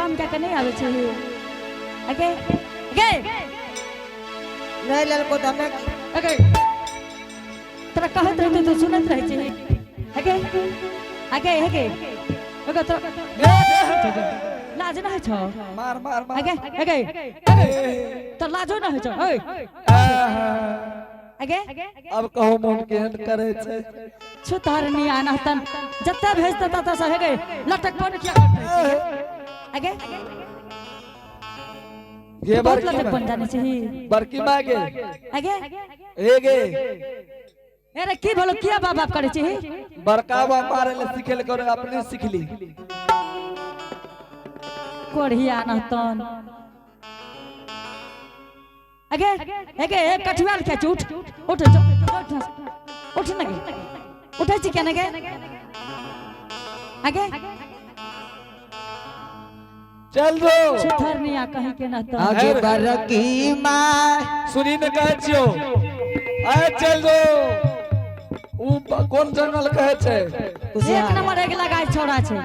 काम कए के नहि आबै छै अगे गे। नहि लेलको तऽ हमे की? अगे, तोरा कहैत रहतौ तू सुनैत रहै छी। अगे अगे अगे अगे, तोरा लाज नहि होइ छौ? मार मार मार। अगे अगे अगे, तोरा लाजो नहि होइ छौ? ओइ अगे। अब कहू मोन केहन करे छै? छुतहरनी आनहतन, जते भेजते तते से हेगे लटक पर किया करते अगे? गे। बहुत बड़की लटक माय। बन जाने चाहिए। बड़की माय गे। अगे। हे गे। अरे की भलो, किया बाप बाप करे छी? बड़का बा मारे ले सिखेल कर, अपने सिखली। कोढ़िया नहतन। अगे अगे, एक कठुआ लिखा छी। उठ उठ उठ उठ न गे, उठै छी केना गे? अगे। चल दो। छुथरनिया कहीं के नहतन। आगे बरकी माय। सुनी ने, कहै छियो, आय चल दो। ऊ कोन जंगल कहै छै? एक नंबर अगिला गाय छोड़ा छै।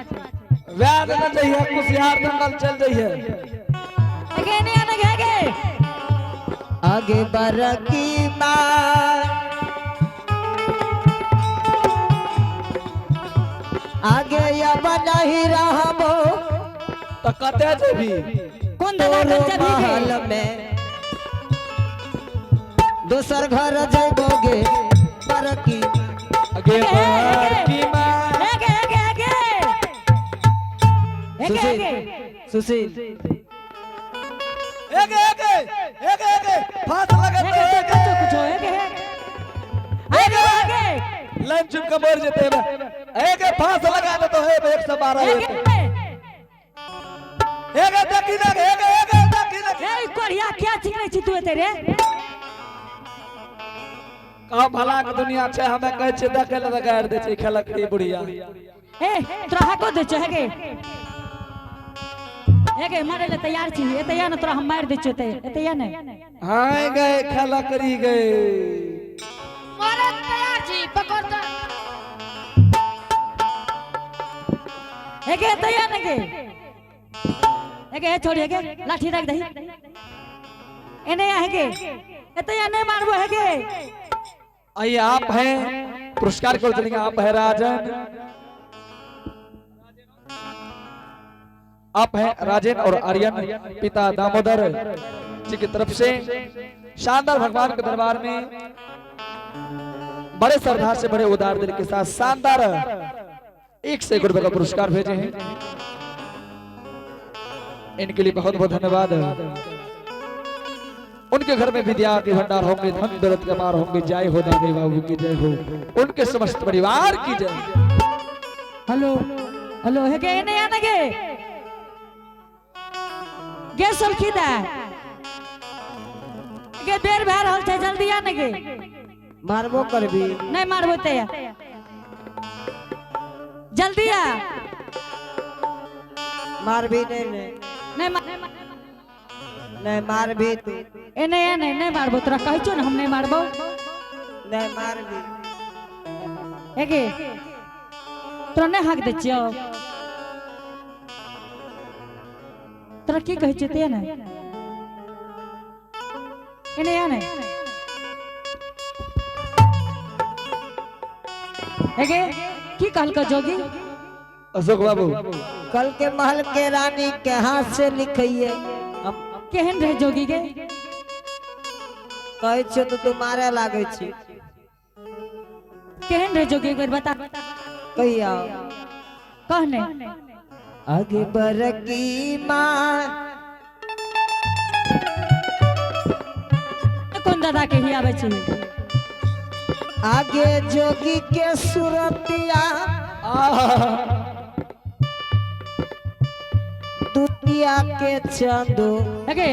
वएह देने जइहे, कुशियार जंगल चल जइहे। अगे नहीं आने गे अगे। आगे बरकी माय, आगे अब नहीं रहबो। तऽ कतऽ जेबही? कोन दादा तोरो कर जबी महल गे? में दोसर घर जइबोगे बरकी। अगे बड़की माय। अगे अगे अगे अगे। सुशील। अगे। सुशील। एगे एगे एगे एगे, फांस लगत। अगे एगे। कुछ कुछ अगे अगे अगे। लाइन चुप के मर जेते। एगे, फांस लगा दे तो हे 112। अगे। एगे, देखी ना, एगे एगे, देखी ना। ए कोढ़िया, क्या चिकरै छी तू एते रे? कहा भला के दुनिया छै, हमे कहै छियै देखै लए तऽ गारि दै छै खेलकड़ी बुढ़िया। ए, तोरा हाको दै छौ। हेगे हेगे, मारे ले तैयार छी? एते या ने, तोरा हम मारि दै छियौ एते। एते या ने। हाय गए, खेलकड़ी गए। मारे तैयार छी, पकड़ तऽ। हेगे, एते या ने गे। हेगे, हे छोड़ी, हेगे, लाठी राख दही एने आ। हेगे, एते या, नहीं मारबो हेगे। आइए, आप हैं पुरस्कार को चलेंगे। आप है राजन, आप हैं राजेन और आर्यन पिता दामोदर जी की तरफ से शानदार भगवान के दरबार में बड़े श्रद्धा से, बड़े उदार दिल के साथ शानदार 1 से 1 रुपए का पुरस्कार भेजे हैं। इनके लिए बहुत बहुत धन्यवाद। उनके घर में विद्या के भंडार होंगे, धन दौलत के मार होंगे। जय हो दादी बाबू की जय हो, उनके समस्त परिवार की जय। हेलो हेलो, हेगे, एने आ ने गे। गे सलखी दा गे, बेर भए रहल छै, जल्दी आ ने गे। मारबो करबी? नहीं मारबो ते, जल्दी आ। मारबी नहीं ने? नहीं नहीं मारबी तू? एने एने, नहीं मारबो, तोरा कहै छौ ने, हम नहीं मारबो। नहीं मारबी? एगे, तोरा नहीं हाक दै छियौ? तोरा की कहै छियौ ते ने? एने आ ने एगे। की कहलको जोगी? अशोक बाबू। कल के महल के रानी के हाथ से लिखिए हम। केहन रहे जोगी गे? कहै छियौ तऽ तू मारे लागै छी। केहन रहे जोगी, एक बेर बता। कहिया? कहने। आगे बरकी माँ। कोन दादा के ही आबै छी? आगे जोगी के सुरतिया, दुतिया के चंदो एगे।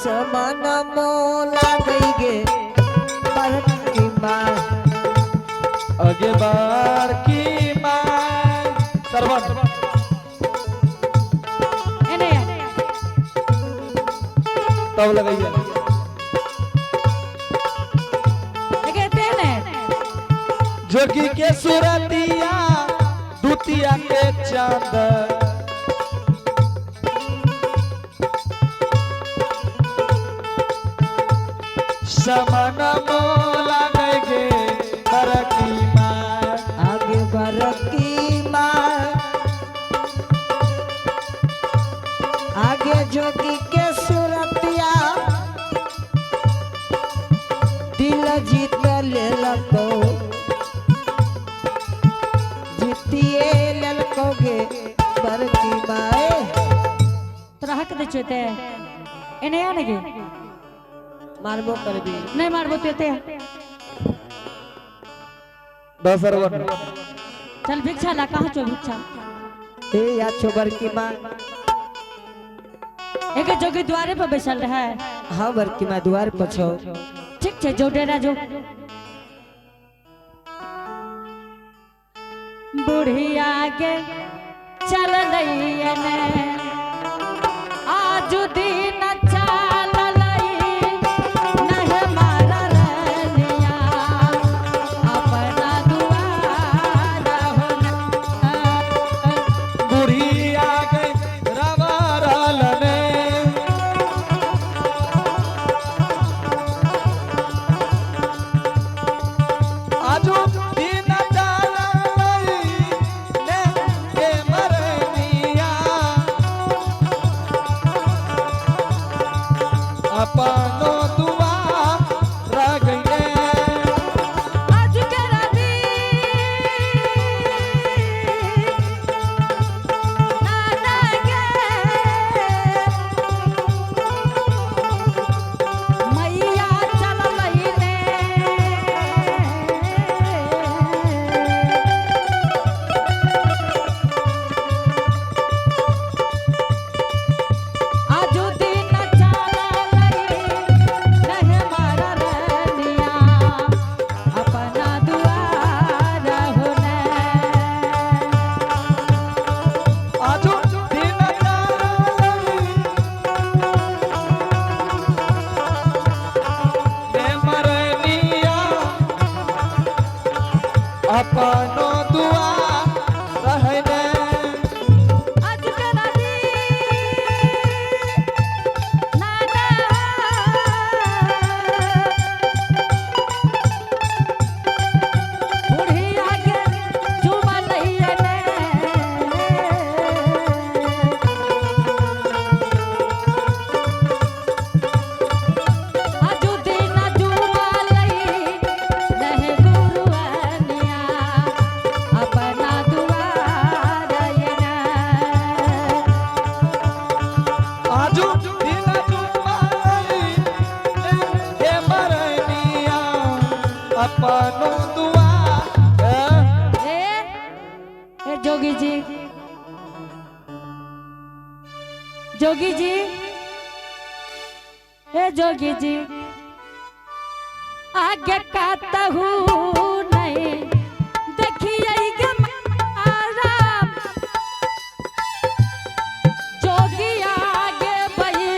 समान मोला गई गे बरकी माँ। अगे बार की माँ सरवन। एने आ। तब लगैया। एगे, ते ने। जोगी के सुरतिया दुतिया। भूतिया के चांद समन मोला गे बरकी माँ। आगे बरकी माँ, आगे जोगी के सुरतिया दिल जीत लेलको, जीतिए लेलको गे बरकी माए। तोरा हक दै छियौ एते? एने आ ने गे। मारबो करबी। नहि मारबो तो एते आ। 10 अरबन। चल भिक्षा ला, कहाँ छौ भिक्षा? ए या छो बरकी माँ। एक जोगी द्वारे पर बैसल रहे। हाँ बरकी माँ, द्वार पर छो। ठीक छै, जो डेरा जो। बुढ़िया के चललैने आज दिन चललै नह मारा रनिया अपना दुआर होना। बुढ़िया के रवारल ने आजू दिन चललै ने के मरनिया अपनो दुआर गइने। आज के राती नाना के मैया चललै ने। आजू दिन चललै नह मारा रनिया अपना दुआर होने। आजू दिन चललै ने मरनिया अपनो दुआर रहने। आज के राती नाना बुढ़िया के चुमलैया ने। आजू दिन चुमलै नह गुरुअनिया अपना दुआर ने। आजू दिन चुमलै ने मरनिया अपनो दुआर। ए ए जोगी जी, जोगी जी, ए जोगी जी, आगे कहू नहीं देखिए गे मारा जोगी आगे बई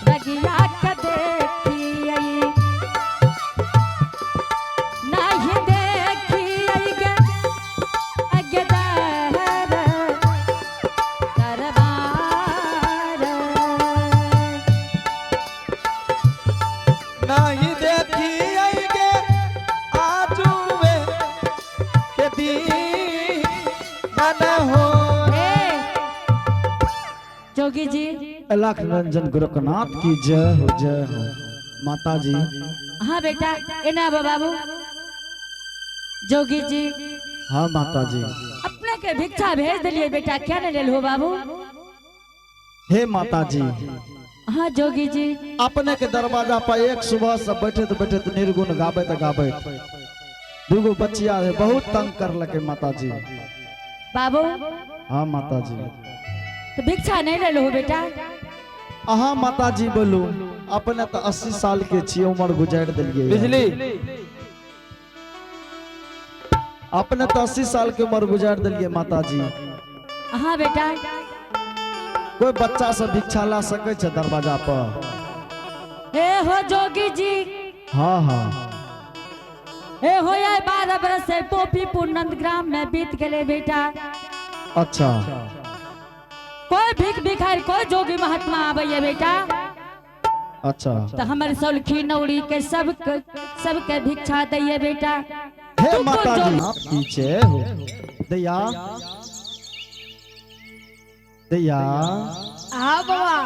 रगिया के देखिए नहीं देखिए गे आगे दर दरबार। नहीं देखी गे आजू वे के दीन हो। ए जोगी जी। अलख रंजन गोरखनाथ की जय हो, जय हो माता जी। हाँ बेटा, एना आबो बाबू। जोगी जी। हाँ माता जी। अपने के भिक्षा भेज दिलिए बेटा, क्या नहीं लेल हो बाबू? हे माता जी। हाँ जोगी जी। अपने के दरवाजा पर एक सुबह से बैठे बैठे निर्गुण गाबैत गाबैत दूगो बच्चिया है बहुत तंग कर लके माता जी। बाबू। हाँ माता जी। तो भिक्षा नहीं लेल हो बेटा? अहाँ माता जी बोलू, अपने तो 80 साल के छियै, उम्र गुजारि देलियै। बिजली। अपने तो 80 साल के उम्र गुजारि देलियै माता जी। हाँ बेटा। कोई बच्चा सब भिक्षा ला सकै छै दरवाजा पर? ए हो जोगी जी। हाँ हाँ। ए हो ये 12 बरस से पोपीपुर नंदग्राम में बीत गए बेटा। अच्छा। कोई भीख भिखारी कोई जोगी महात्मा आबैया बेटा। अच्छा। तो हमर सौलखी नौरी के सब सबके भिक्षा दैया बेटा। हे तू माता कोन जी जोगी? आप पीछे हो दैया दैया। हाँ बाबा।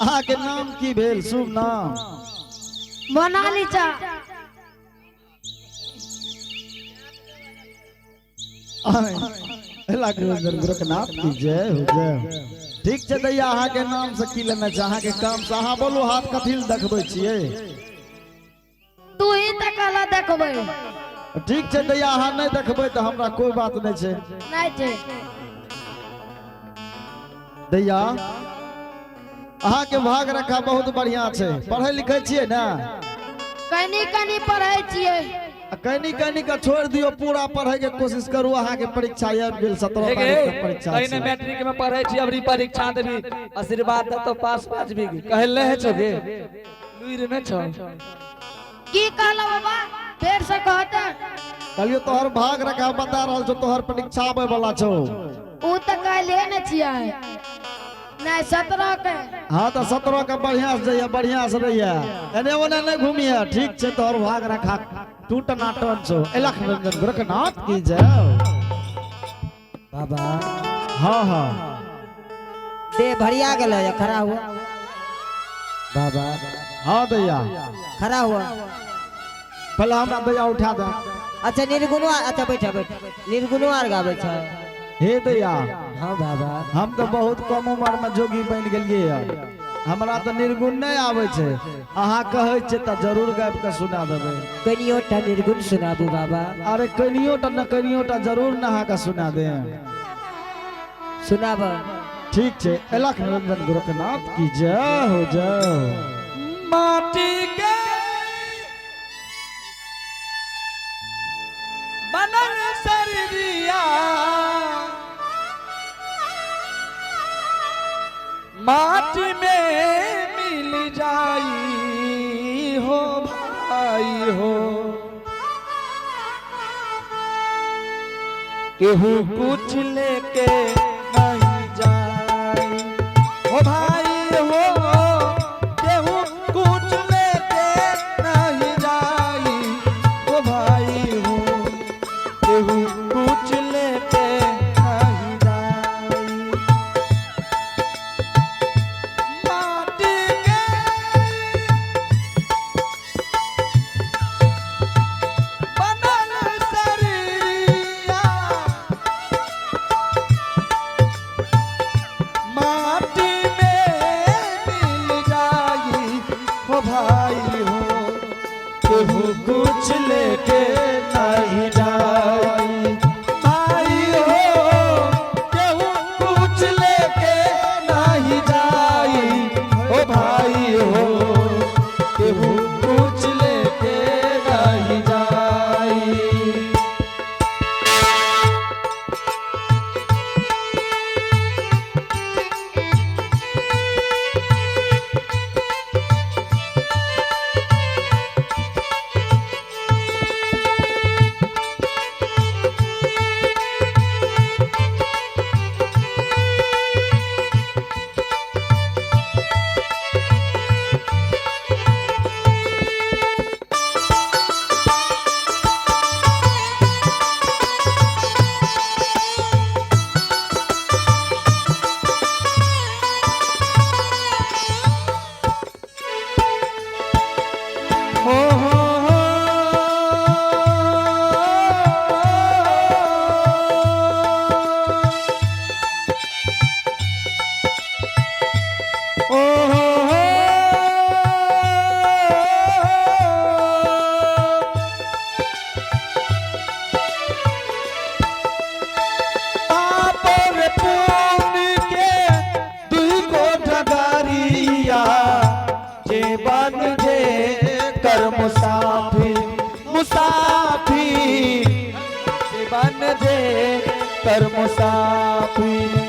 अहाँ के नाम की भेल शुभ नाम? मोनालिसा। गोरखनाथ की जय हो जय हो। ठीक छै दैया, अहाँ के नाम से की लेना छै? अहाँ के काम से अहाँ बोलू, हाथ कथी लए देखबै छियै? तू ही तऽ कहला देखबै। ठीक छै दैया, अहाँ नहि देखबै तऽ हमरा कोई बात नहि छै। नहीं छै। दैया अहाँ के भाग रखा बहुत बढ़िया छै। पढ़ै लिखै छियै ने? कनी कनी पढ़ै छियै। आ कनी कनी के छोड़ि दियौ, पूरा पढ़ै के कोशिश करू। अहाँ के परीक्षा आबि गेल, 17 तारीख के परीक्षा कहीं छै। मैट्रिक में पढ़े छी, अबरी परीक्षा देबी, आशीर्वाद दे तो पास पास भी कहल नहीं है छगे लुइर में छौ। की कहला बाबा फेर से कहते? कहलियो तोहर भाग रखा बता रहल छौ, तोहर परीक्षा आबै वाला छौ। ऊ तऽ कहले ने छियै नहीं 17 के। हाँ तो 17 के बढ़िया से जइया, बढ़िया से रहिया, एने ओने नहीं घूमिया। ठीक छै, तोहर भाग रखा टूट नाटन छौ। एलख रंजन गोरखनाथ की जय बाबा। हाँ हाँ। दे भरिया गेलो या खड़ा हुआ बाबा। हाँ दैया खड़ा हुआ। पहले हमरा दैया उठा दे। अच्छा निर्गुणवा, अच्छा बैठा बैठा, निर्गुणवा आर गाबै छ। हे दैया। हाँ बाबा। हम तो बहुत कम उम्र में जोगी बन गेलियै, हमरा तो निर्गुण नहीं आबै छै। अहाँ कहै छियै तऽ जरूर गाबि के सुना देबै। कनियो टा निर्गुण सुनाबू बाबा। अरे कनियो टा न कनियो टा जरूर न अहाँके सुना दे। सुनाब। ठीक छै। एलख निरंजन गोरखनाथ की जय हो जय हो। माटी के बनल शरीरिया माटी में मिल जाई हो भाई हो, केहू कुछ लेके नहीं जाई हो भाई हो, केहू कुछ लेके नहीं जाई हो भाई हो, केहू कुछ लेके नहीं जाई। माटी के बनल शरीरिया माटी में मिल जाई हो भाई हो, केहू कुछ लेके नहीं जाई भाई हो, केहू कुछ लेके नहीं जाई हो भाई हो, केहू कुछ लेके नहीं जाई। हो हो हो ओ हो हो पाप और पुण्य के दुई को डगरिया, जे बन जे कर मुसाफिर मुसाफिर, जे बन जे कर मुसाफिर।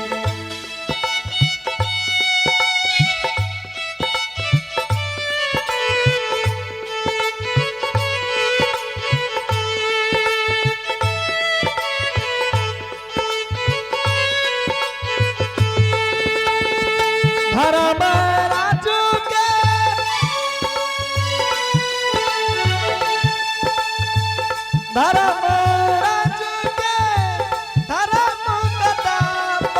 धर्म राज के धर्म कताप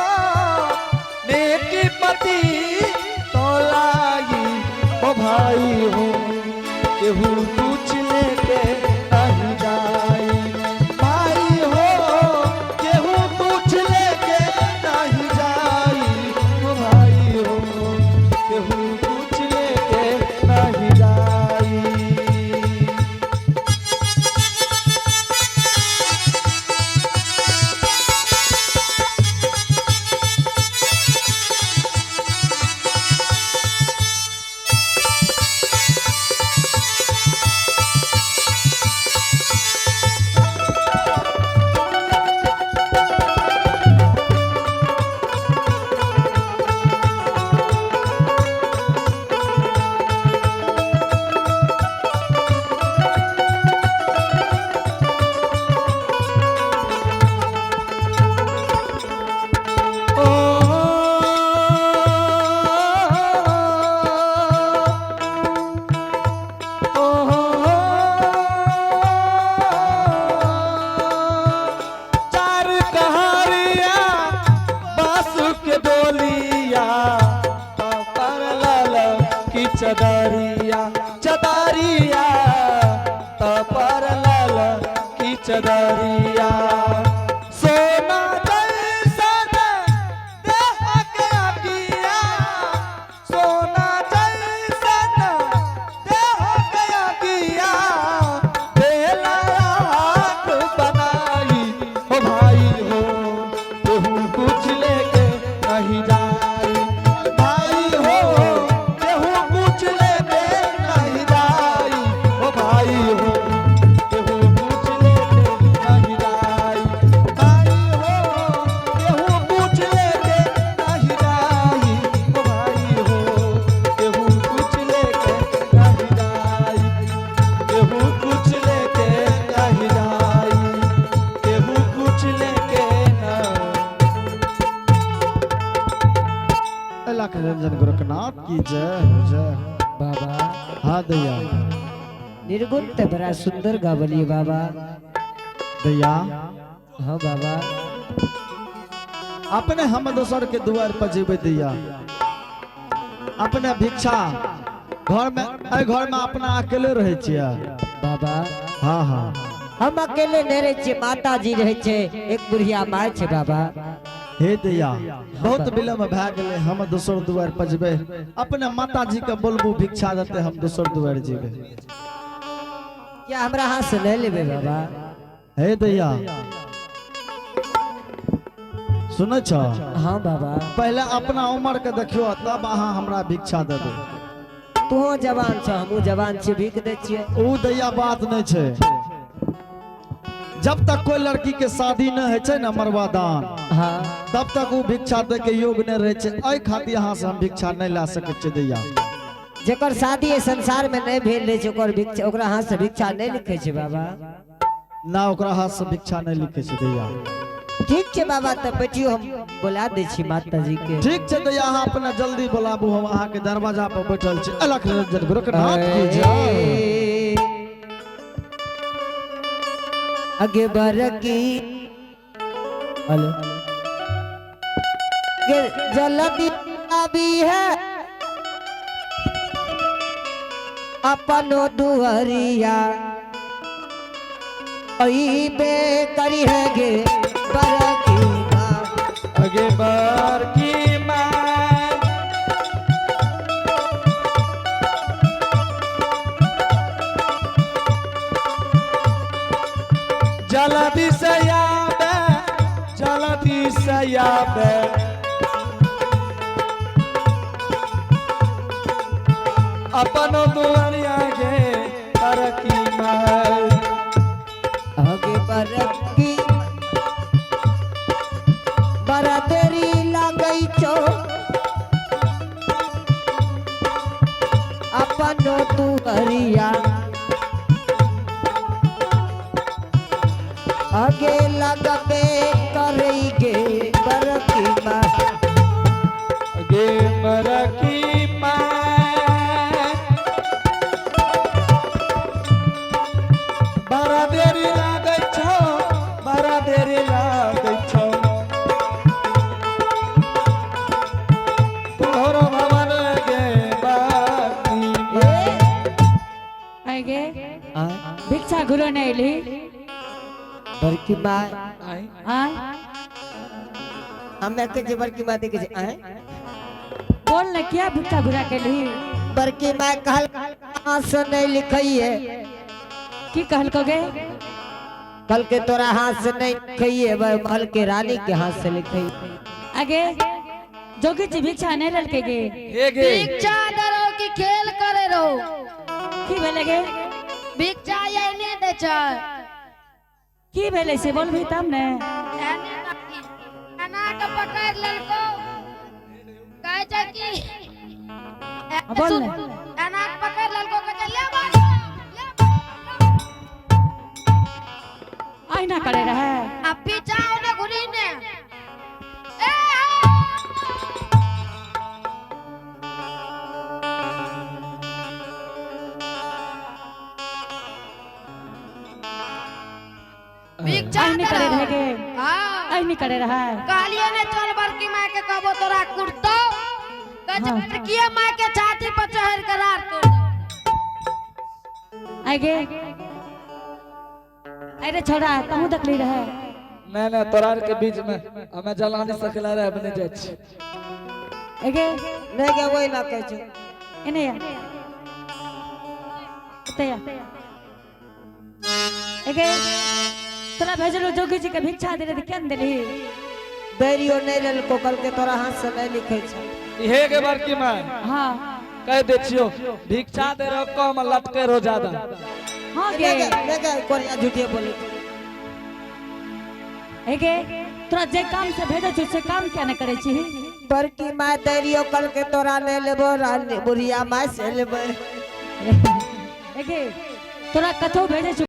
नेकी पति तोलाई ओ भाई हो केहू पूछ लेके नहीं जाई भाई हो केहू पूछ लेके नहीं जाई ओ भाई हो केहू पूछ लेके नहीं जाई। ओ ओ चार कहारिया बासु के डोलिया पर लाल की चदरिया चदरिया पर लाल की चदरिया सोना जैसन देह के अगिया सोना जैसन देह के अगिया देला हाथ बनाई हो भाई हो केहू कुछ लेके नहीं जाई भाई हो केहू कुछ लेके नहीं जाई हो भाई हो केहू कुछ लेके नहीं जाई भाई हो केहू कुछ लेके नहीं जाई हो भाई हो केहू कुछ लेके नहीं जाई केहू कुछ लेके नहीं जाई केहू कुछ लेके ना। अलख रंजन गोरखनाथ की जय हो जय हो। बाबा हाँ दैया। निर्गुण ते बड़ा सुंदर गावलिए बाबा। दैया। हाँ बाबा। अपने हम दोसर के दुआर पर जेबै दैया। अपने भिक्षा घर में एहि घर में अपना अकेले रहै छियै बाबा। हाँ हाँ। हम अकेले नहीं रहै छियै, माता जी रहै छै, एक बुढ़िया माय छै बाबा। हे दैया बहुत विलम्ब भए गेलै, हम दोसर दुआर पर जेबै। अपने माता जी के बोलबू भिक्षा देतै, हम दोसर दुआर जेबै। क्या हमरा हाथ से नहीं लेबै बाबा? हे दैया सुनै छ? हाँ बाबा। पहले अपना उम्र के देखियो तब अहाँ हमरा भिक्षा देबै। तू जवान छ, हमहूँ जवान छी, भीख दै छियै। ऊ दैया बात नहीं छै। जब तक कोई लड़की के शादी न होइ छै ने मरवा दान, हाँ तब तक ऊ भिक्षा दे के योग्य नहीं रहै छै। एहि खातिर अहाँ से हम भिक्षा नहीं ला सकै छियै दैया। जेकर शादी एहि संसार में नहीं भेल रहै छै ओकर भिक्षा ओकरा हाथ से भिक्षा नहीं लिखै छै बाबा। ना ओकरा हाथ से भिक्षा नहीं लिखै छै दैया। ठीक छै बाबा, तब बैठियो, हम बोला दै छी माता जी के। ठीक छै दैया, अहाँ अपना जल्दी बोलाबू, हम अहाँ के दरवाजा पर बैठल छी। अलख रंजन गोरखनाथ की जय। आगे बरकी हेलो जल्दी आबी है अपनो दुहरिया बे करी है गे बरकी माँ। अगे बार की माँ जल्दी से आबे, जल्दी से आबे, अपन दुआरिया गे तरकी माय। आगे बरकी बड़ा देरी लागै छो अपनो दुहरिया आगे लगबे करै गे बरकी माँ। गे बरकी माय बड़ा देरी लागै बड़की माय आय आय हमे के जे बड़की माय देखे छै आय बोल ने किया भिक्षा घुरा के ली? बड़की माय कहल हाथ से नहीं लिखइए। की कहलको गे? कल के तोरा हाथ से नहीं लिखइए, महल के रानी के हाथ से लिखइए। आगे जोगी जी भिक्षा नहीं ललके गे? हे गे भिक्षा दे रहो कि खेल करे रहो? की भेले गे? भिक्षा एने दे छै। की भेले से बोलबी तब ने। एने एना के पकड़ लेलको, कहै छै कि बोल ने। एना के पकड़ लेलको, कहै छै ले बाबू, ले। आईना करे रहे। आ पीछा ओने घुरी ने ए भिक्षा आईनी दे करे रहो। रहे गे? हाँ। आईनी करे रहे। कहलिए ने चल बड़की माय के कहबो तोरा कुर्तो, कहै छै हाँ। बड़की माय के छाती पर चढ़ के रार तोड़ देबो। आगे अरे छोड़ा तहु देखली रहे। नहीं नहीं तोरा के बीच में हमें जलानी सकला रहे बने जाय छी। एगे नहीं गे वही ना कहै छै। एने या एते या। एगे तोरा भेजलो जोगी जी के भिक्षा दे रे, केन देली? दैरियो नहीं लेलको, कल के तोरा हाथ से नहीं लिखै छै। इहे के बड़की माय। हाँ। कह दे छियो भिक्षा दे रहो कम लटके रहो ज्यादा। हाँ गे। नहीं गे, नहीं गे, कोरिया झूठे बोले। एगे तोरा जे काम से भेजै छी से काम क्या नहीं करे छी? बड़की माय दैरियो कल के तोरा नहीं लेबो, रानी बुढ़िया माय से लेबै। एगे तोरा कथो भेजै छी?